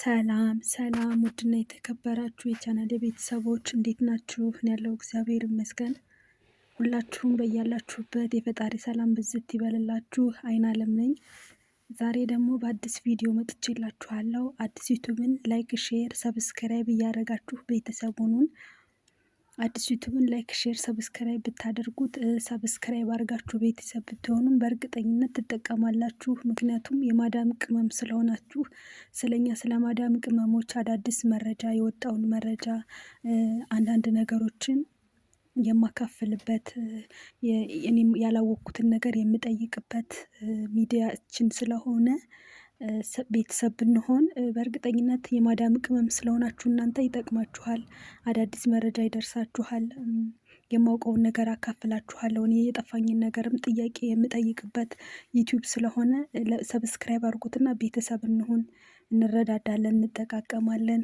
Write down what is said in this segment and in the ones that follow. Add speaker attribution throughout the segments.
Speaker 1: ሰላም ሰላም ውድና የተከበራችሁ የቻናል ቤተሰቦች እንዴት ናችሁ? እኔ ያለው እግዚአብሔር ይመስገን። ሁላችሁም በያላችሁበት የፈጣሪ ሰላም ብዝት ይበልላችሁ። አይን አለም ነኝ። ዛሬ ደግሞ በአዲስ ቪዲዮ መጥቼላችኋለሁ። አዲስ ዩቱብን like፣ share፣ subscribe እያደረጋችሁ ቤተሰብ ሁኑን። አዲስ ዩቱብን like፣ share፣ subscribe ብታደርጉት subscribe አድርጋችሁ ቤተሰብ ብትሆኑን በእርግጠኝነት ትጠቀማላችሁ። ምክንያቱም የማዳም ቅመም ስለሆናችሁ ስለኛ ስለ ማዳም ቅመሞች አዳዲስ መረጃ የወጣውን መረጃ አንዳንድ ነገሮችን የማካፍልበት እኔም ያላወቅኩትን ነገር የምጠይቅበት ሚዲያችን ስለሆነ ቤተሰብ ብንሆን በእርግጠኝነት የማዳም ቅመም ስለሆናችሁ እናንተ ይጠቅማችኋል። አዳዲስ መረጃ ይደርሳችኋል። የማውቀውን ነገር አካፍላችኋለሁ። እኔ የጠፋኝን ነገርም ጥያቄ የምጠይቅበት ዩቲዩብ ስለሆነ subscribe አድርጉትና ቤተሰብ እንሁን። እንረዳዳለን፣ እንጠቃቀማለን።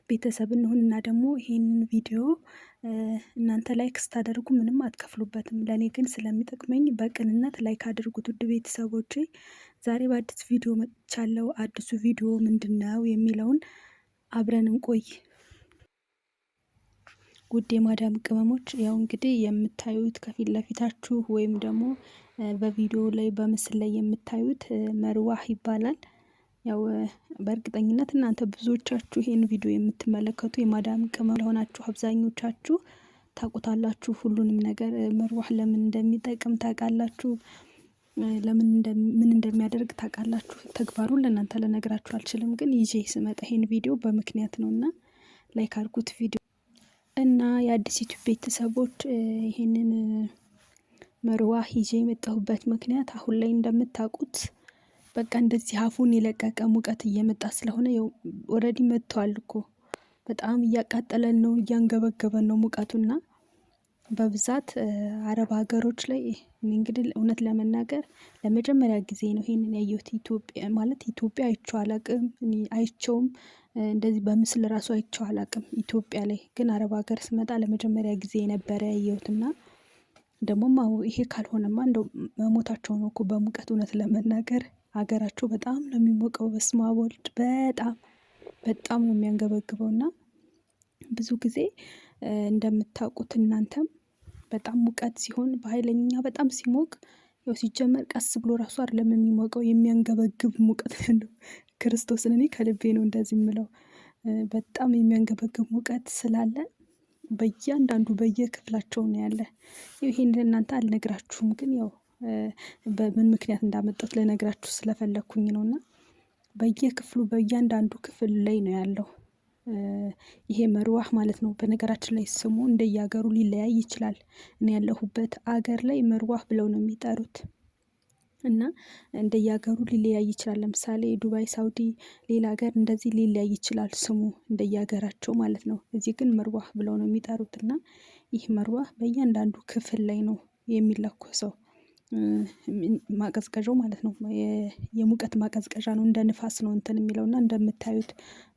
Speaker 1: ቤተሰብ እንሁን እና ደግሞ ይሄንን ቪዲዮ እናንተ like ስታደርጉ ምንም አትከፍሉበትም። ለእኔ ግን ስለሚጠቅመኝ በቅንነት like አድርጉት። ውድ ቤተሰቦቼ ዛሬ በአዲስ ቪዲዮ መጥቻለሁ። አዲሱ ቪዲዮ ምንድን ነው የሚለውን አብረን እንቆይ። ውድ የማዳም ቅመሞች ያው እንግዲህ የምታዩት ከፊት ለፊታችሁ ወይም ደግሞ በቪዲዮ ላይ በምስል ላይ የምታዩት መርዋህ ይባላል። ያው በእርግጠኝነት እናንተ ብዙዎቻችሁ ይሄን ቪዲዮ የምትመለከቱ የማዳም ቅመም ለሆናችሁ አብዛኞቻችሁ ታውቁታላችሁ። ሁሉንም ነገር መርዋህ ለምን እንደሚጠቅም ታውቃላችሁ። ለምን ምን እንደሚያደርግ ታውቃላችሁ። ተግባሩን ለእናንተ ልነግራችሁ አልችልም፣ ግን ይዤ ስመጣ ይሄን ቪዲዮ በምክንያት ነው እና like አድርጉት ቪዲዮ እና የአዲስ ዩቲዩብ ቤተሰቦች ይሄንን መርዋህ ይዤ የመጣሁበት ምክንያት አሁን ላይ እንደምታውቁት በቃ እንደዚህ አፉን የለቀቀ ሙቀት እየመጣ ስለሆነ already መጥቷል እኮ በጣም እያቃጠለን ነው፣ እያንገበገበን ነው ሙቀቱና በብዛት አረብ ሀገሮች ላይ እንግዲህ እውነት ለመናገር ለመጀመሪያ ጊዜ ነው ይሄንን ያየሁት። ኢትዮጵያ ማለት ኢትዮጵያ አይቼው አላቅም፣ አይቼውም እንደዚህ በምስል ራሱ አይቼው አላቅም። ኢትዮጵያ ላይ ግን አረብ ሀገር ስመጣ ለመጀመሪያ ጊዜ የነበረ ያየሁትና ደግሞም ይሄ ካልሆነማ እንደው መሞታቸው ነው እኮ በሙቀት እውነት ለመናገር ሀገራቸው በጣም ነው የሚሞቀው። በስመ አብ ወልድ በጣም በጣም ነው የሚያንገበግበው። እና ብዙ ጊዜ እንደምታውቁት እናንተም በጣም ሙቀት ሲሆን በኃይለኛ በጣም ሲሞቅ ያው ሲጀመር ቀስ ብሎ ራሱ አይደለም የሚሞቀው የሚያንገበግብ ሙቀት ያለው። ክርስቶስን እኔ ከልቤ ነው እንደዚህ የምለው። በጣም የሚያንገበግብ ሙቀት ስላለ በእያንዳንዱ በየክፍላቸው ነው ያለ። ይሄን ለእናንተ አልነግራችሁም፣ ግን ያው በምን ምክንያት እንዳመጣሁት ልነግራችሁ ስለፈለግኩኝ ነው። እና በየክፍሉ በእያንዳንዱ ክፍል ላይ ነው ያለው ይሄ መርዋህ ማለት ነው። በነገራችን ላይ ስሙ እንደየሀገሩ ሊለያይ ይችላል። እኔ ያለሁበት አገር ላይ መርዋህ ብለው ነው የሚጠሩት እና እንደየሀገሩ ሊለያይ ይችላል። ለምሳሌ ዱባይ፣ ሳውዲ፣ ሌላ ሀገር እንደዚህ ሊለያይ ይችላል ስሙ እንደየሀገራቸው ማለት ነው። እዚህ ግን መርዋህ ብለው ነው የሚጠሩት እና ይህ መርዋህ በእያንዳንዱ ክፍል ላይ ነው የሚለኮሰው ማቀዝቀዣው ማለት ነው። የሙቀት ማቀዝቀዣ ነው። እንደ ንፋስ ነው እንትን የሚለውና እንደምታዩት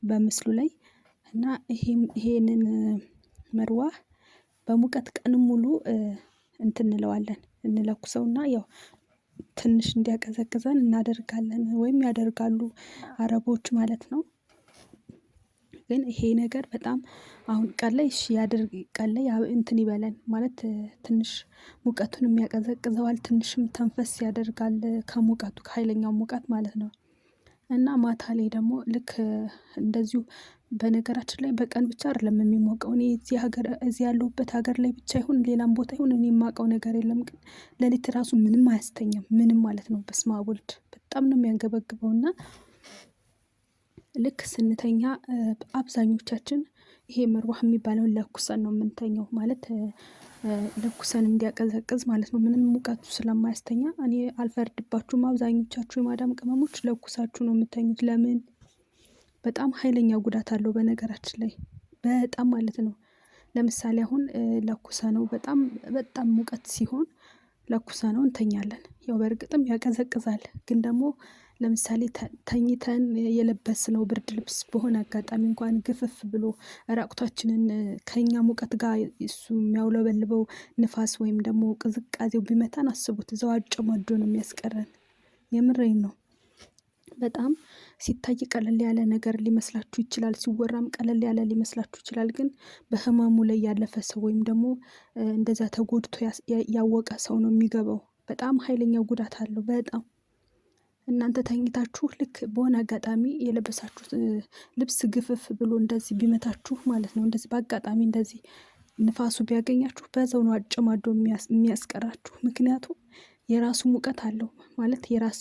Speaker 1: በምስሉ ላይ እና ይሄንን መርዋህ በሙቀት ቀን ሙሉ እንትን እንለዋለን እንለኩሰውና ያው ትንሽ እንዲያቀዘቅዘን እናደርጋለን ወይም ያደርጋሉ አረቦች ማለት ነው። ግን ይሄ ነገር በጣም አሁን ቀን ላይ እሺ ያድርግ ቀን ላይ እንትን ይበለን ማለት ትንሽ ሙቀቱን የሚያቀዘቅዘዋል ትንሽም ተንፈስ ያደርጋል ከሙቀቱ ከኃይለኛው ሙቀት ማለት ነው። እና ማታ ላይ ደግሞ ልክ እንደዚሁ በነገራችን ላይ በቀን ብቻ አይደለም የሚሞቀው። እኔ እዚህ ሀገር እዚህ ያለሁበት ሀገር ላይ ብቻ ይሁን ሌላም ቦታ ይሁን እኔ የማውቀው ነገር የለም። ግን ሌሊት ራሱ ምንም አያስተኛም ምንም ማለት ነው። በስመ አብ ወልድ በጣም ነው የሚያንገበግበው። እና ልክ ስንተኛ አብዛኞቻችን ይሄ መርዋህ የሚባለውን ለኩሰን ነው የምንተኛው። ማለት ለኩሰን እንዲያቀዘቅዝ ማለት ነው። ምንም ሙቀቱ ስለማያስተኛ እኔ አልፈርድባችሁም። አብዛኞቻችሁ የማዳም ቅመሞች ለኩሳችሁ ነው የምተኙት። ለምን? በጣም ኃይለኛ ጉዳት አለው በነገራችን ላይ በጣም ማለት ነው። ለምሳሌ አሁን ለኩሰ ነው በጣም በጣም ሙቀት ሲሆን ለኩሰ ነው እንተኛለን። ያው በእርግጥም ያቀዘቅዛል፣ ግን ደግሞ ለምሳሌ ተኝተን የለበስነው ብርድ ልብስ በሆነ አጋጣሚ እንኳን ግፍፍ ብሎ ራቁታችንን ከኛ ሙቀት ጋር እሱ የሚያውለበልበው ንፋስ ወይም ደግሞ ቅዝቃዜው ቢመታን አስቡት፣ እዛው አጨማዶ ነው የሚያስቀረን። የምሬን ነው። በጣም ሲታይ ቀለል ያለ ነገር ሊመስላችሁ ይችላል፣ ሲወራም ቀለል ያለ ሊመስላችሁ ይችላል። ግን በህመሙ ላይ ያለፈ ሰው ወይም ደግሞ እንደዛ ተጎድቶ ያወቀ ሰው ነው የሚገባው። በጣም ኃይለኛ ጉዳት አለው። በጣም እናንተ ተኝታችሁ ልክ በሆነ አጋጣሚ የለበሳችሁት ልብስ ግፍፍ ብሎ እንደዚህ ቢመታችሁ ማለት ነው፣ እንደዚህ በአጋጣሚ እንደዚህ ንፋሱ ቢያገኛችሁ በዛው ነው አጨማዶ የሚያስቀራችሁ። ምክንያቱም የራሱ ሙቀት አለው ማለት የራሱ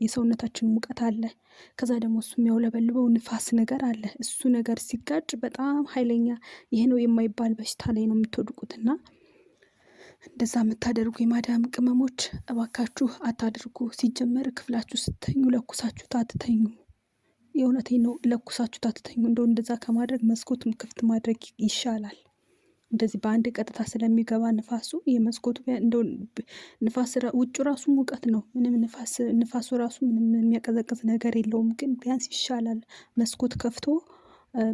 Speaker 1: የሰውነታችን ሙቀት አለ። ከዛ ደግሞ እሱ የሚያውለበልበው ንፋስ ነገር አለ። እሱ ነገር ሲጋጭ በጣም ኃይለኛ ይሄ ነው የማይባል በሽታ ላይ ነው የምትወድቁትና እንደዛ የምታደርጉ የማዳም ቅመሞች እባካችሁ አታድርጉ። ሲጀመር ክፍላችሁ ስተኙ ለኩሳችሁ አትተኙ። የእውነቴን ነው፣ ለኩሳችሁ አትተኙ። እንደው እንደዛ ከማድረግ መስኮት ክፍት ማድረግ ይሻላል። እንደዚህ በአንድ ቀጥታ ስለሚገባ ንፋሱ የመስኮቱ እንደው ንፋስ ውጩ ራሱ ሙቀት ነው። ምንም ንፋሱ ራሱ ምንም የሚያቀዘቅዝ ነገር የለውም። ግን ቢያንስ ይሻላል መስኮት ከፍቶ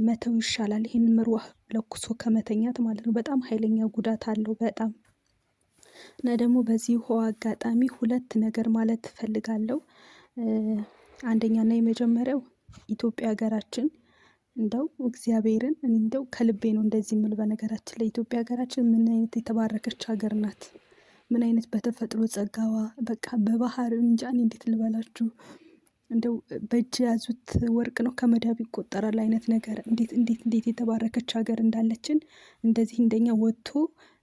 Speaker 1: መተው ይሻላል። ይህን مروحة ለኩሶ ከመተኛት ማለት ነው። በጣም ኃይለኛ ጉዳት አለው። በጣም እና ደግሞ በዚህ ውሃ አጋጣሚ ሁለት ነገር ማለት እፈልጋለሁ። አንደኛና የመጀመሪያው ኢትዮጵያ ሀገራችን እንደው እግዚአብሔርን እንደው ከልቤ ነው እንደዚህ የምል። በነገራችን ላይ ኢትዮጵያ ሀገራችን ምን አይነት የተባረከች ሀገር ናት! ምን አይነት በተፈጥሮ ጸጋዋ በቃ በባህር እንጃ እኔ እንዴት ልበላችሁ፣ እንደው በእጅ የያዙት ወርቅ ነው ከመዳብ ይቆጠራል አይነት ነገር። እንዴት እንዴት እንዴት የተባረከች ሀገር እንዳለችን እንደዚህ እንደኛ ወጥቶ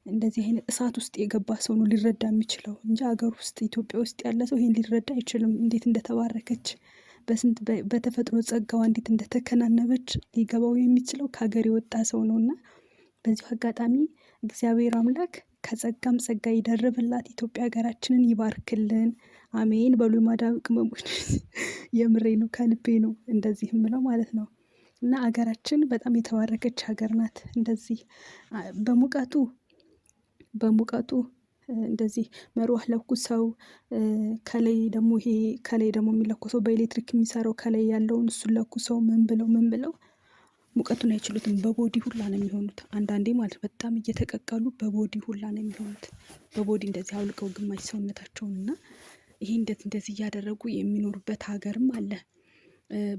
Speaker 1: እንደዚህ አይነት እሳት ውስጥ የገባ ሰው ነው ሊረዳ የሚችለው እንጂ ሀገር ውስጥ ኢትዮጵያ ውስጥ ያለ ሰው ይሄን ሊረዳ አይችልም። እንዴት እንደተባረከች በስንት በተፈጥሮ ጸጋዋ እንዴት እንደተከናነበች ሊገባው የሚችለው ከሀገር የወጣ ሰው ነው። እና በዚሁ አጋጣሚ እግዚአብሔር አምላክ ከጸጋም ጸጋ ይደርብላት፣ ኢትዮጵያ ሀገራችንን ይባርክልን። አሜን በሉ የማዳም ቅመሞች። የምሬ ነው፣ ከልቤ ነው እንደዚህ የምለው ማለት ነው። እና ሀገራችን በጣም የተባረከች ሀገር ናት። እንደዚህ በሙቀቱ በሙቀቱ እንደዚህ مروحة ለኩሰው ከላይ ደግሞ ይሄ ከላይ ደግሞ የሚለኩሰው በኤሌክትሪክ የሚሰራው ከላይ ያለውን እሱን ለኩሰው ምን ብለው ምን ብለው ሙቀቱን አይችሉትም። በ body ሁላ ነው የሚሆኑት አንዳንዴ ማለት በጣም እየተቀቀሉ በ body ሁላ ነው የሚሆኑት። በ body እንደዚህ አውልቀው ግማሽ ሰውነታቸውን እና ይሄ እንደዚህ እንደዚህ እያደረጉ የሚኖሩበት ሀገርም አለ።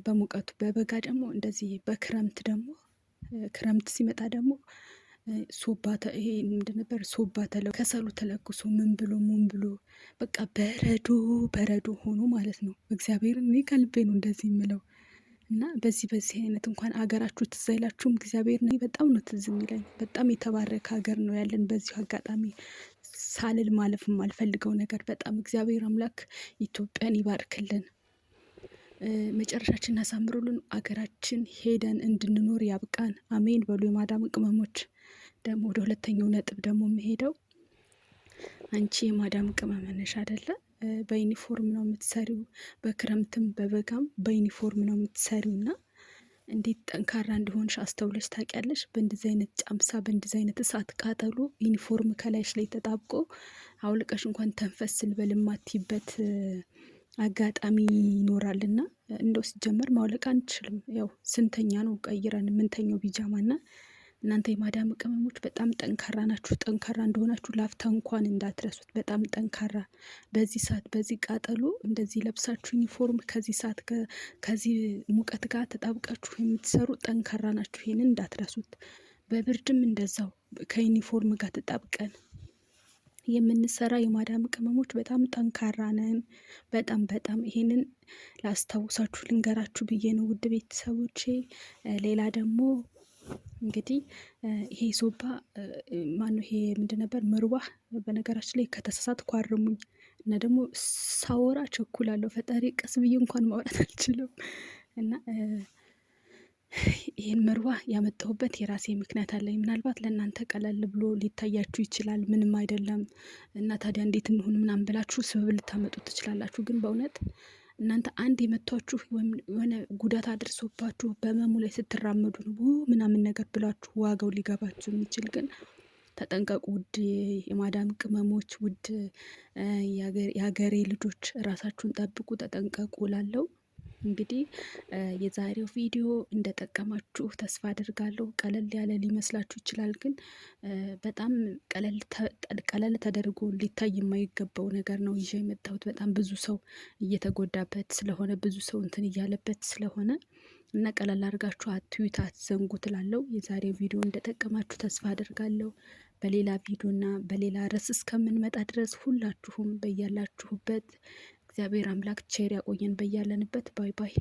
Speaker 1: በሙቀቱ በበጋ ደግሞ እንደዚህ በክረምት ደግሞ ክረምት ሲመጣ ደግሞ ሶባ ይሄ ምንድን ነበር? ሶባ ከሰሉ ተለኩሶ ምን ብሎ ምን ብሎ በቃ በረዶ በረዶ ሆኖ ማለት ነው። እግዚአብሔርን እኔ ከልቤ ነው እንደዚህ የምለው። እና በዚህ በዚህ አይነት እንኳን አገራችሁ ትዝ አይላችሁም? እግዚአብሔር በጣም ነው ትዝ የሚለኝ። በጣም የተባረከ ሀገር ነው ያለን። በዚሁ አጋጣሚ ሳልል ማለፍ የማልፈልገው ነገር በጣም እግዚአብሔር አምላክ ኢትዮጵያን ይባርክልን፣ መጨረሻችንን አሳምሮልን አገራችን ሄደን እንድንኖር ያብቃን። አሜን በሉ የማዳም ቅመሞች። ደግሞ ወደ ሁለተኛው ነጥብ ደግሞ የምሄደው አንቺ የማዳም ቅመም ነሽ አይደለ? በዩኒፎርም ነው የምትሰሪው፣ በክረምትም በበጋም በዩኒፎርም ነው የምትሰሪው እና እንዴት ጠንካራ እንደሆንሽ አስተውለሽ ታውቂያለሽ? በእንደዚህ አይነት ጫምሳ፣ በእንደዚህ አይነት እሳት ቃጠሎ ዩኒፎርም ከላይሽ ላይ ተጣብቆ አውልቀሽ እንኳን ተንፈስ ልበል የማትይበት አጋጣሚ ይኖራልና እንደው ሲጀመር ማውለቅ አንችልም። ያው ስንተኛ ነው ቀይረን የምንተኛው ቢጃማ እና እናንተ የማዳም ቅመሞች በጣም ጠንካራ ናችሁ። ጠንካራ እንደሆናችሁ ላፍታ እንኳን እንዳትረሱት። በጣም ጠንካራ በዚህ ሰዓት በዚህ ቃጠሎ እንደዚህ ለብሳችሁ ዩኒፎርም ከዚህ ሰዓት ከዚህ ሙቀት ጋር ተጣብቃችሁ የምትሰሩ ጠንካራ ናችሁ። ይሄንን እንዳትረሱት። በብርድም እንደዛው ከዩኒፎርም ጋር ተጣብቀን የምንሰራ የማዳም ቅመሞች በጣም ጠንካራ ነን። በጣም በጣም ይሄንን ላስታውሳችሁ ልንገራችሁ ብዬ ነው ውድ ቤተሰቦቼ። ሌላ ደግሞ እንግዲህ ይሄ ሶባ ማነው? ይሄ ምንድን ነበር? مروحة። በነገራችን ላይ ከተሳሳትኩ አርሙኝ እና ደግሞ ሳወራ ቸኩላለሁ። ፈጣሪ ቀስ ብዬ እንኳን ማውራት አልችልም። እና ይህን مروحة ያመጣሁበት የራሴ ምክንያት አለኝ። ምናልባት ለእናንተ ቀለል ብሎ ሊታያችሁ ይችላል። ምንም አይደለም እና ታዲያ እንዴት እንሁን ምናምን ብላችሁ ስበብ ልታመጡ ትችላላችሁ። ግን በእውነት እናንተ አንድ የመቷችሁ ወይም የሆነ ጉዳት አድርሶባችሁ በህመሙ ላይ ስትራመዱ ነው ምናምን ነገር ብላችሁ ዋጋው ሊገባችሁ የሚችል ግን ተጠንቀቁ። ውድ የማዳም ቅመሞች፣ ውድ የሀገሬ ልጆች ራሳችሁን ጠብቁ፣ ተጠንቀቁ እላለሁ። እንግዲህ የዛሬው ቪዲዮ እንደጠቀማችሁ ተስፋ አድርጋለሁ። ቀለል ያለ ሊመስላችሁ ይችላል፣ ግን በጣም ቀለል ተደርጎ ሊታይ የማይገባው ነገር ነው ይዤ የመጣሁት። በጣም ብዙ ሰው እየተጎዳበት ስለሆነ፣ ብዙ ሰው እንትን እያለበት ስለሆነ እና ቀለል አድርጋችሁ አትዩት፣ አትዘንጉ ትላለው። የዛሬው ቪዲዮ እንደጠቀማችሁ ተስፋ አድርጋለሁ። በሌላ ቪዲዮ እና በሌላ ርዕስ እስከምንመጣ ድረስ ሁላችሁም በያላችሁበት እግዚአብሔር አምላክ ቸር ያቆየን በያለንበት። Bye bye።